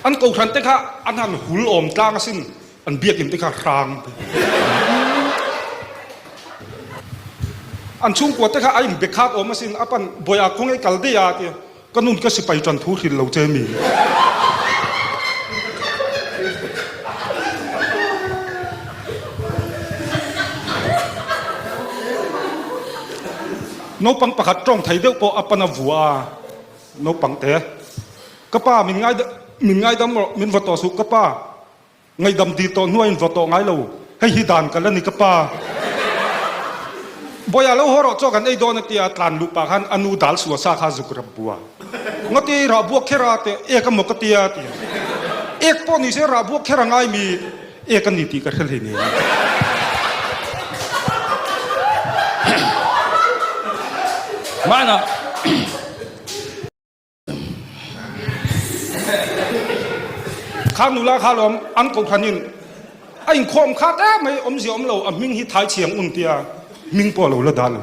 An kohhran te kha an han hul awm tlang asin, an biakin te kha hrang te. An chhungkua te kha a inbe khat awm asin, a pan Bawiha khawnge kal daih a tia, ka nun ka sipai tan thu hrilh lo che mi. Naupang pakhat tawng thei deuh pawh a pan a vua a, naupang te. Ka pa min ngai min ngaidam rawh min va tawh suh ka pa ngaihdam dil tawh hnuaiin va tawh ngai lo hei hi dan ka la ni ka pa Bawiha lo haw rawh chaw kan ei dawn a tia tlan luh pah khan a nu dal suah sa kha zuk rap bua ngawti rah buak kher a teh ek a maw ka tia tia ek pawh ni se rah buak kher a ngai mi ek a ni tih ka hre hlei nen. Hmanah. Kha nula kha lawm an kohhran in a inkhawm khat em mai awmzia awm lo a hming hi Thai Chiang un tia hming pawh a lo la dah lo.